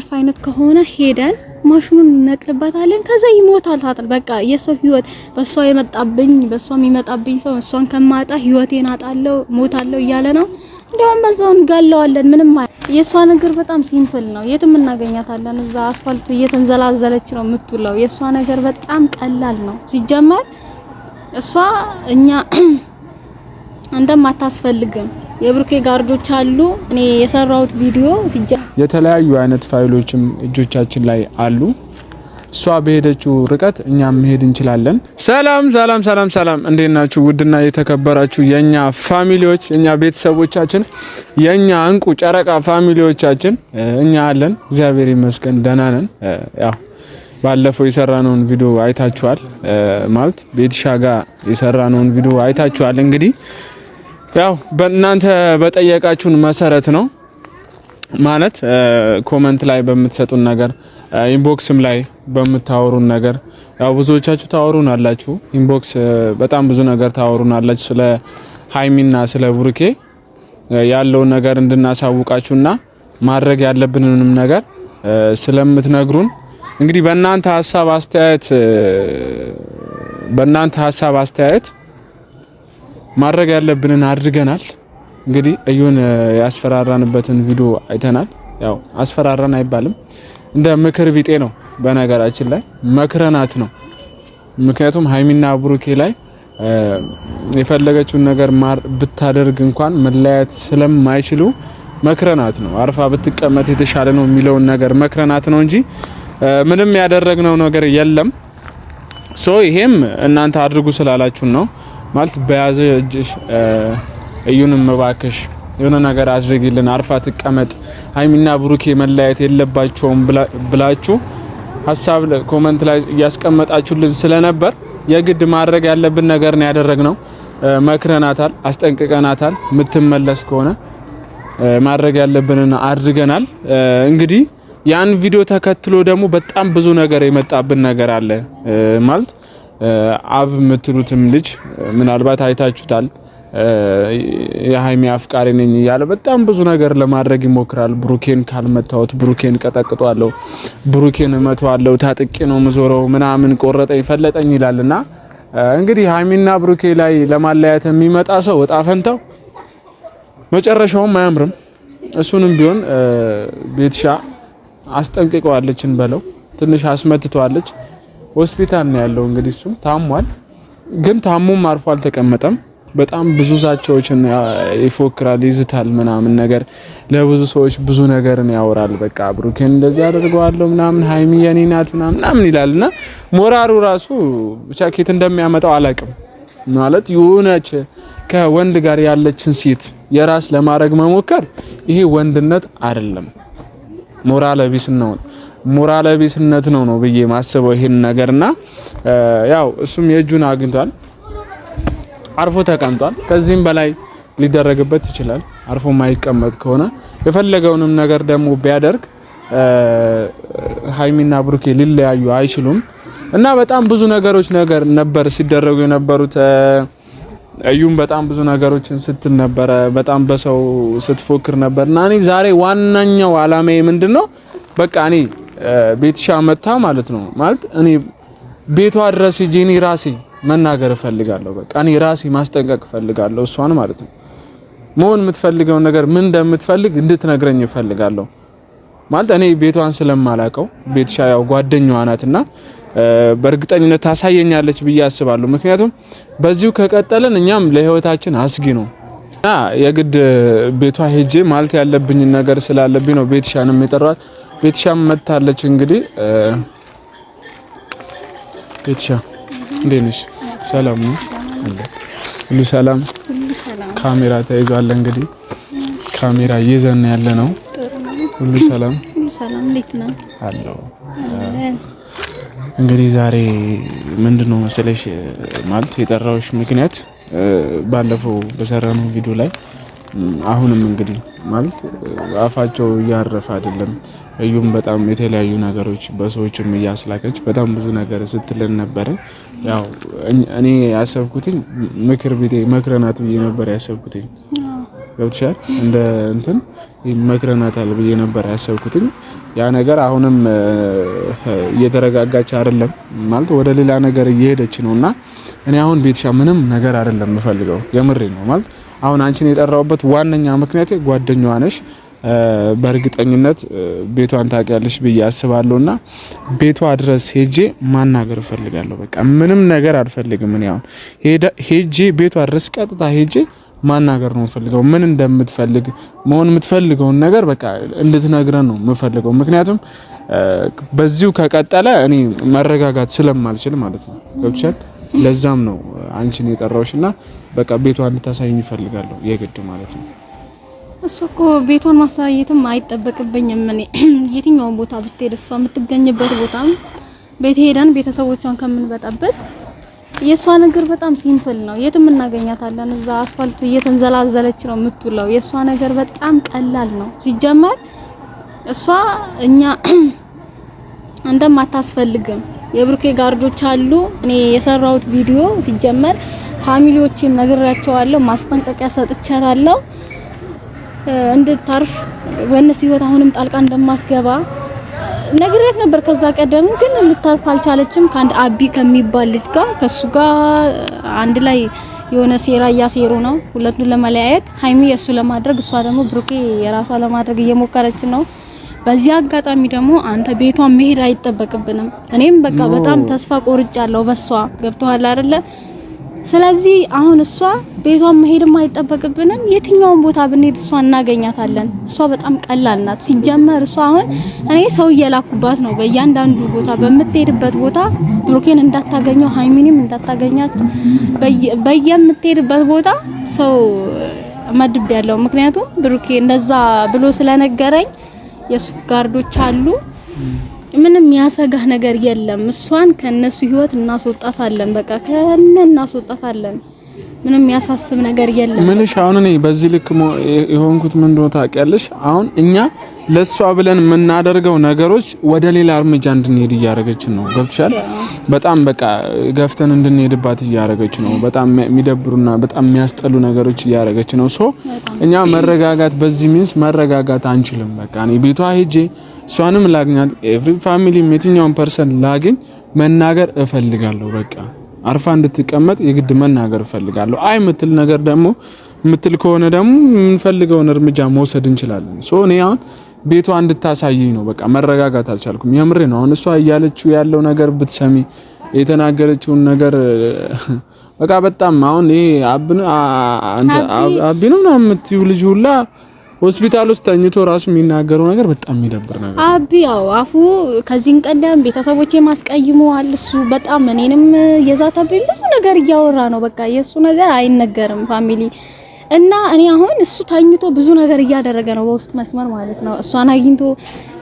የሚያርፍ አይነት ከሆነ ሄደን ማሽኑን እንነቅልበታለን። ከዛ ይሞታል። ታጥል በቃ የሰው ህይወት በሷ የመጣብኝ በሷ የሚመጣብኝ ሰው እሷን ከማጣ ህይወቴን አጣለው ሞታለው እያለ ነው። እንደውም በዛው እንጋለዋለን። ምንም የእሷ ነገር በጣም simple ነው። የትም እናገኛታለን። እዛ አስፋልት እየተንዘላዘለች ነው የምትውለው። የእሷ ነገር በጣም ቀላል ነው። ሲጀመር እሷ እኛ አንተም አታስፈልግም። የብሩኬ ጋርዶች አሉ። እኔ የሰራሁት ቪዲዮ የተለያዩ አይነት ፋይሎችም እጆቻችን ላይ አሉ። እሷ በሄደችው ርቀት እኛም መሄድ እንችላለን። ሰላም ሰላም ሰላም ሰላም፣ እንዴት ናችሁ? ውድና የተከበራችሁ የኛ family ዎች፣ የኛ ቤተሰቦቻችን፣ የኛ እንቁ ጨረቃ family ዎቻችን እኛ አለን፣ እግዚአብሔር ይመስገን ደህና ነን። ያው ባለፈው የሰራነውን ቪዲዮ አይታችኋል፣ ማለት ቤትሻ ጋር የሰራነውን ቪዲዮ አይታችኋል። እንግዲህ ያው በእናንተ በጠየቃችሁን መሰረት ነው ማለት comment ላይ በምትሰጡን ነገር inbox ም ላይ በምታወሩን ነገር ያው ብዙዎቻችሁ ታወሩን አላችሁ። inbox በጣም ብዙ ነገር ታወሩን አላችሁ ስለ ሀይሚና ስለ ብሩኬ ያለውን ነገር እንድናሳውቃችሁና ማድረግ ያለብንንም ነገር ስለምትነግሩን እንግዲህ በእናንተ ሀሳብ አስተያየት ማድረግ ያለብንን አድርገናል። እንግዲህ እዩን ያስፈራራንበትን ቪዲዮ አይተናል። ያው አስፈራራን አይባልም እንደ ምክር ቢጤ ነው። በነገራችን ላይ መክረናት ነው። ምክንያቱም ሀይሚና ብሩኬ ላይ የፈለገችውን ነገር ብታደርግ እንኳን መለያየት ስለማይችሉ መክረናት ነው። አርፋ ብትቀመጥ የተሻለ ነው የሚለውን ነገር መክረናት ነው እንጂ ምንም ያደረግነው ነገር የለም። So ይሄም እናንተ አድርጉ ስላላችሁን ነው ማለት በያዘ እጅሽ እዩንም እባክሽ የሆነ ነገር አድርጊልን፣ አርፋ ትቀመጥ፣ ሀይሚና ብሩኬ መለያየት የለባቸውም ብላችሁ ሀሳብ comment ላይ እያስቀመጣችሁልን ስለነበር የግድ ማድረግ ያለብን ነገር ነው ያደረግነው። መክረናታል፣ አስጠንቅቀናታል። የምትመለስ ከሆነ ማድረግ ያለብንን አድርገናል። እንግዲህ ያን ቪዲዮ ተከትሎ ደግሞ በጣም ብዙ ነገር የመጣብን ነገር አለ። ማለት አብ የምትሉትም ልጅ ምናልባት አይታችሁታል። የሀይሚ አፍቃሪ ነኝ እያለ በጣም ብዙ ነገር ለማድረግ ይሞክራል። ብሩኬን ካልመታሁት ብሩኬን ቀጠቅጧለሁ፣ ብሩኬን እመታዋለሁ፣ ታጥቄ ነው ምዞረው ምናምን ቆረጠኝ ፈለጠኝ ይላልና እንግዲህ ሀይሚና ብሩኬ ላይ ለማለያየት የሚመጣ ሰው እጣ ፈንታው መጨረሻውም አያምርም። እሱንም ቢሆን ቤትሻ አስጠንቅቀዋለችን በለው ትንሽ አስመትተዋለች። ሆስፒታል ነው ያለው እንግዲህ እሱም ታሟል፣ ግን ታሞም አርፎ አልተቀመጠም። በጣም ብዙ ዛቻዎችን ይፎክራል፣ ይዝታል ምናምን ነገር ለብዙ ሰዎች ብዙ ነገርን ያወራል። በቃ ብሩኬን እንደዚህ አደርገዋለሁ ምናምን ሀይሚ የኔ ናት ምናምን ምናምን ይላልና ሞራሩ ራሱ ብቻ ኬት እንደሚያመጣው አላቅም። ማለት የሆነች ከወንድ ጋር ያለችን ሴት የራስ ለማድረግ መሞከር ይሄ ወንድነት አይደለም፣ ሞራል ቢስ ነው ሞራል ቢስነት ነው ነው ብዬ ማስበው ይሄን ነገርና ያው እሱም የእጁን አግኝቷል። አርፎ ተቀምጧል። ከዚህም በላይ ሊደረግበት ይችላል። አርፎ ማይቀመጥ ከሆነ የፈለገውንም ነገር ደግሞ ቢያደርግ ሀይሚና ብሩኬ ሊለያዩ አይችሉም እና በጣም ብዙ ነገሮች ነገር ነበር ሲደረጉ የነበሩት። እዩም በጣም ብዙ ነገሮችን ስትል ነበረ፣ በጣም በሰው ስትፎክር ነበር። እና እኔ ዛሬ ዋናኛው አላማዬ ምንድነው? በቃ እኔ ቤትሻ መታ ማለት ነው ማለት እኔ ቤቷ ድረስ ሂጄ እኔ ራሴ መናገር እፈልጋለሁ። በቃ እኔ ራሴ ማስጠንቀቅ እፈልጋለሁ እሷን ማለት ነው። መሆን የምትፈልገውን ነገር ምን እንደምትፈልግ እንድትነግረኝ እፈልጋለሁ። ማለት እኔ ቤቷን ስለማላቀው ቤትሻ ያው ጓደኛዋ ናትና በእርግጠኝነት ታሳየኛለች ብዬ አስባለሁ። ምክንያቱም በዚሁ ከቀጠልን እኛም ለህይወታችን አስጊ ነው እና የግድ ቤቷ ሄጄ ማለት ያለብኝን ነገር ስላለብኝ ነው ቤትሻንም የጠሯት። ቤትሻም መታለች። እንግዲህ ቤትሻ እንዴት ነሽ? ሰላም ነው? ሁሉ ሰላም። ካሜራ ተይዟል። እንግዲህ ካሜራ ይዘን ያለ ነው። ሁሉ ሰላም፣ ሁሉ ሰላም። እንዴት ነው አለው። እንግዲህ ዛሬ ምንድን ነው መሰለሽ ማለት የጠራሁሽ ምክንያት ባለፈው በሰራነው ቪዲዮ ላይ አሁንም እንግዲህ ማለት አፋቸው እያረፈ አይደለም። እዩም በጣም የተለያዩ ነገሮች በሰዎችም እያስላከች በጣም ብዙ ነገር ስትልን ነበረ። ያው እኔ ያሰብኩትኝ ምክር ቤቴ መክረናት ብዬ ነበር ያሰብኩትኝ። ገብቶሻል? እንደ እንትን መክረናታል ብዬ ነበር ያሰብኩትኝ። ያ ነገር አሁንም እየተረጋጋች አይደለም ማለት ወደ ሌላ ነገር እየሄደች ነውና እኔ አሁን ቤትሻ ምንም ነገር አይደለም የምፈልገው፣ የምሬ ነው ማለት አሁን አንቺን የጠራሁበት ዋነኛ ምክንያቴ ጓደኛዋ ነሽ፣ በእርግጠኝነት ቤቷን ታውቂያለሽ ብዬ አስባለሁና ቤቷ ድረስ ሄጄ ማናገር እፈልጋለሁ። በቃ ምንም ነገር አልፈልግም። እኔ አሁን ሄጄ ቤቷ ድረስ ቀጥታ ሄጄ ማናገር ነው የምፈልገው። ምን እንደምትፈልግ መሆን የምትፈልገውን ነገር በቃ እንድትነግረን ነው የምፈልገው። ምክንያቱም በዚሁ ከቀጠለ እኔ መረጋጋት ስለማልችል ማለት ነው። ገብቶሻል? ለዛም ነው አንቺን የጠራሁሽ እና በቃ ቤቷን እንድታሳይኝ እፈልጋለሁ የግድ ማለት ነው። እሷ እኮ ቤቷን ማሳየትም አይጠበቅብኝም። እኔ የትኛውን ቦታ ብትሄድ እሷ የምትገኝበት ቦታም ቤት ሄደን ቤተሰቦቿን ከምንበጠብጥ የእሷ ነገር በጣም simple ነው። የትም እናገኛታለን። እዛ አስፋልት እየተንዘላዘለች ነው የምትውለው። የእሷ ነገር በጣም ቀላል ነው። ሲጀመር እሷ እኛ እንደማታስፈልግም የብሩኬ guard ኦች አሉ። እኔ የሰራሁት ቪዲዮ ሲጀመር family ዎቼም ነግሬያቸዋለሁ፣ ማስጠንቀቂያ ሰጥቻታለሁ እንድታርፍ በእነሱ ህይወት አሁንም ጣልቃ እንደማትገባ ነግሬያት ነበር ከዛ ቀደም፣ ግን ልታርፍ አልቻለችም። ከአንድ አቢ ከሚባል ልጅ ጋር ከሱ ጋር አንድ ላይ የሆነ ሴራ እያሴሩ ነው ሁለቱን ለመለያየት፣ ሀይሚ የእሱ ለማድረግ እሷ ደግሞ ብሩኬ የራሷ ለማድረግ እየሞከረች ነው። በዚህ አጋጣሚ ደግሞ አንተ ቤቷን መሄድ አይጠበቅብንም። እኔም በቃ በጣም ተስፋ ቆርጫለሁ በሷ ገብቶሃል አይደለ? ስለዚህ አሁን እሷ ቤቷን መሄድም አይጠበቅብንም። የትኛውን ቦታ ብንሄድ እሷ እናገኛታለን። እሷ በጣም ቀላል ናት። ሲጀመር እሷ አሁን እኔ ሰው እየላኩባት ነው። በእያንዳንዱ ቦታ በምትሄድበት ቦታ ብሩኬን እንዳታገኘው፣ ሀይሚንም እንዳታገኛት በየምትሄድበት ቦታ ሰው መድብ ያለው ምክንያቱም ብሩኬ እንደዛ ብሎ ስለነገረኝ የሱ ጋርዶች አሉ። ምንም ያሰጋህ ነገር የለም። እሷን ከነሱ ህይወት እናስወጣታለን። በቃ ከነ እናስወጣታለን። ምንም ያሳስብ ነገር የለም። ምንሽ አሁን እኔ በዚህ ልክ የሆንኩት ምን እንደሆነ ታውቂያለሽ? አሁን እኛ ለሷ ብለን የምናደርገው ነገሮች ወደ ሌላ እርምጃ እንድንሄድ እያደረገችን ነው። ገብቶሻል? በጣም በቃ ገፍተን እንድንሄድባት እያደረገች ነው። በጣም የሚደብሩና በጣም የሚያስጠሉ ነገሮች እያደረገች ነው። so እኛ መረጋጋት በዚህ means መረጋጋት አንችልም። በቃ እኔ ቤቷ ሄጄ እሷንም ላግኛት፣ every family የትኛውን person ላግኝ፣ መናገር እፈልጋለሁ። በቃ አርፋ እንድትቀመጥ የግድ መናገር እፈልጋለሁ። አይ የምትል ነገር ደግሞ የምትል ከሆነ ደግሞ የምንፈልገውን እርምጃ መውሰድ እንችላለን። so እኔ አሁን ቤቷ እንድታሳየኝ ነው። በቃ መረጋጋት አልቻልኩም። የምሬ ነው። አሁን እሷ እያለችው ያለው ነገር ብትሰሚ የተናገረችውን ነገር በቃ በጣም አሁን ይሄ አቢ ነው ምናምን የምትይው ልጅ ሁላ ሆስፒታል ውስጥ ተኝቶ ራሱ የሚናገረው ነገር በጣም የሚደብር ነገር። አቢ ያው አፉ ከዚህም ቀደም ቤተሰቦቼ ማስቀይመዋል። እሱ በጣም እኔንም የዛተብኝ ብዙ ነገር እያወራ ነው። በቃ የእሱ ነገር አይነገርም family እና እኔ አሁን እሱ ተኝቶ ብዙ ነገር እያደረገ ነው፣ በውስጥ መስመር ማለት ነው። እሷን አግኝቶ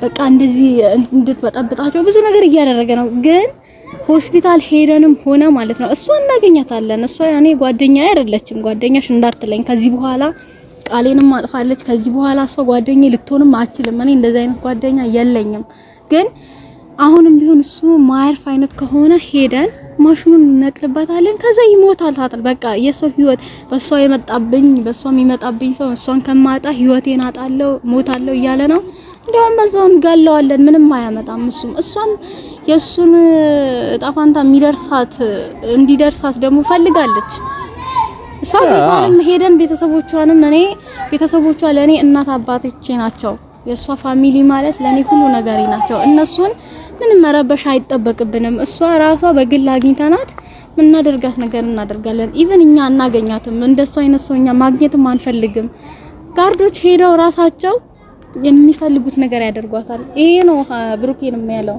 በቃ እንደዚህ እንድትበጠብጣቸው ብዙ ነገር እያደረገ ነው። ግን ሆስፒታል ሄደንም ሆነ ማለት ነው እሷ እናገኛታለን። እሷ ያኔ ጓደኛ አይደለችም፣ ጓደኛሽ እንዳትለኝ ከዚህ በኋላ ቃሌንም አጥፋለች። ከዚህ በኋላ እሷ ጓደኛ ልትሆንም አችልም። እኔ እንደዚህ አይነት ጓደኛ የለኝም። ግን አሁንም ቢሆን እሱ ማያርፍ አይነት ከሆነ ሄደን ማሽኑን እነቅልበታለን። ከዛ ይሞታል። ታጥል በቃ የሰው ህይወት በሷ የመጣብኝ በሷ የሚመጣብኝ ሰው እሷን ከማጣ ህይወቴን አጣለው ሞታለው እያለ ነው። እንደውም በዛው እንጋለዋለን። ምንም አያመጣም። እሱም እሷም የእሱን እጣ ፋንታ የሚደርሳት እንዲደርሳት ደግሞ ፈልጋለች። እሷ ቤቷንም ሄደን ቤተሰቦቿንም እኔ ቤተሰቦቿ ለእኔ እናት አባቶቼ ናቸው። የእሷ family ማለት ለእኔ ሁሉ ነገሬ ናቸው። እነሱን ምንም መረበሽ አይጠበቅብንም። እሷ ራሷ በግል አግኝተናት ምናደርጋት ነገር እናደርጋለን። even እኛ አናገኛትም። እንደሷ አይነት ሰው እኛ ማግኘትም አንፈልግም። guard ኦች ሄደው ራሳቸው የሚፈልጉት ነገር ያደርጓታል። ይሄ ነው ብሩኬንም ያለው።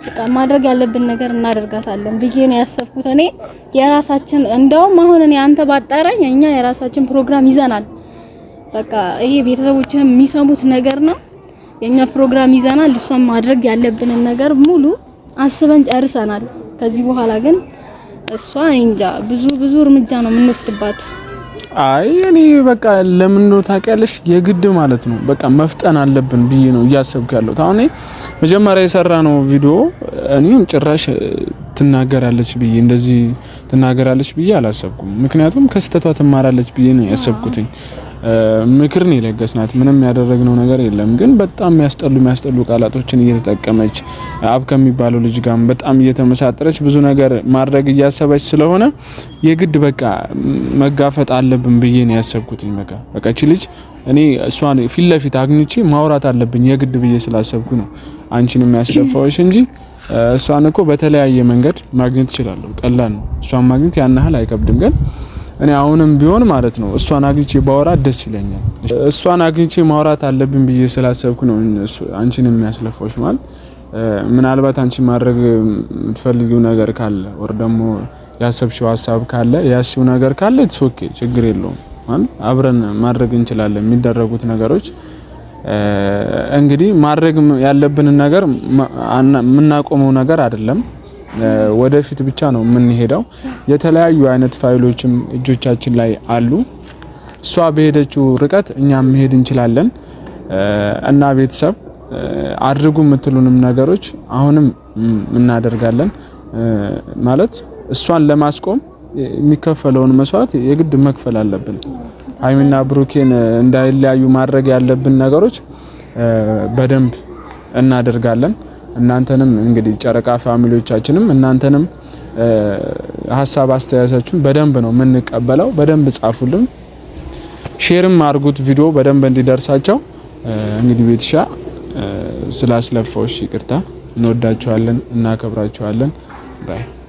በቃ ማድረግ ያለብን ነገር እናደርጋታለን ብዬ ነው ያሰብኩት። እኔ የራሳችን እንደውም አሁን እኔ አንተ ባጠረኝ እኛ የራሳችን ፕሮግራም ይዘናል። በቃ ይሄ ቤተሰቦች የሚሰሙት ነገር ነው። የኛ ፕሮግራም ይዘናል። እሷን ማድረግ ያለብንን ነገር ሙሉ አስበን ጨርሰናል። ከዚህ በኋላ ግን እሷ እንጃ ብዙ ብዙ እርምጃ ነው የምንወስድባት። አይ እኔ በቃ ለምን ነው ታውቂያለሽ፣ የግድ ማለት ነው በቃ መፍጠን አለብን ብዬ ነው እያሰብኩ ያለሁት። አሁን መጀመሪያ የሰራ ነው ቪዲዮ እኔም ጭራሽ ትናገራለች ብዬ እንደዚህ ትናገራለች ብዬ አላሰብኩም። ምክንያቱም ከስህተቷ ትማራለች ብዬ ነው ያሰብኩትኝ። ምክር ነው የለገስናት። ምንም ያደረግነው ነገር የለም። ግን በጣም የሚያስጠሉ የሚያስጠሉ ቃላቶችን እየተጠቀመች አብ ከሚባለው ልጅ ጋር በጣም እየተመሳጠረች ብዙ ነገር ማድረግ እያሰበች ስለሆነ የግድ በቃ መጋፈጥ አለብን ብዬ ነው ያሰብኩት። በቃ በቃ እቺ ልጅ እኔ እሷን ፊት ለፊት አግኝቼ ማውራት አለብኝ የግድ ብዬ ስላሰብኩ ነው አንቺን የሚያስደፋዎች እንጂ እሷን እኮ በተለያየ መንገድ ማግኘት እችላለሁ። ቀላል ነው። እሷን ማግኘት ያን ያህል አይከብድም። ግን እኔ አሁንም ቢሆን ማለት ነው እሷን አግኝቼ ባወራት ደስ ይለኛል። እሷን አግኝቼ ማውራት አለብኝ ብዬ ስላሰብኩ ነው አንቺን የሚያስለፋዎች ማለት። ምናልባት አንቺ ማድረግ የምትፈልጊው ነገር ካለ ወር ደግሞ ያሰብሽው ሀሳብ ካለ ያስሽው ነገር ካለ it's okay፣ ችግር የለውም ማለት አብረን ማድረግ እንችላለን። የሚደረጉት ነገሮች እንግዲህ ማድረግ ያለብንን ነገር የምናቆመው ነገር አይደለም። ወደፊት ብቻ ነው የምንሄደው። የተለያዩ አይነት ፋይሎችም እጆቻችን ላይ አሉ። እሷ በሄደችው ርቀት እኛም መሄድ እንችላለን እና ቤተሰብ አድርጉ የምትሉንም ነገሮች አሁንም እናደርጋለን። ማለት እሷን ለማስቆም የሚከፈለውን መስዋዕት የግድ መክፈል አለብን። ሀይሚና ብሩኬን እንዳይለያዩ ማድረግ ያለብን ነገሮች በደንብ እናደርጋለን። እናንተንም እንግዲህ ጨረቃ family ዎቻችንም እናንተንም ሀሳብ አስተያየታችሁን በደንብ ነው የምንቀበለው። በደንብ ጻፉልን፣ share ም አድርጉት ቪዲዮ በደንብ እንዲደርሳቸው። እንግዲህ ቤትሻ ስላስለፋዎች ይቅርታ። እንወዳችኋለን፣ እናከብራችኋለን። Bye.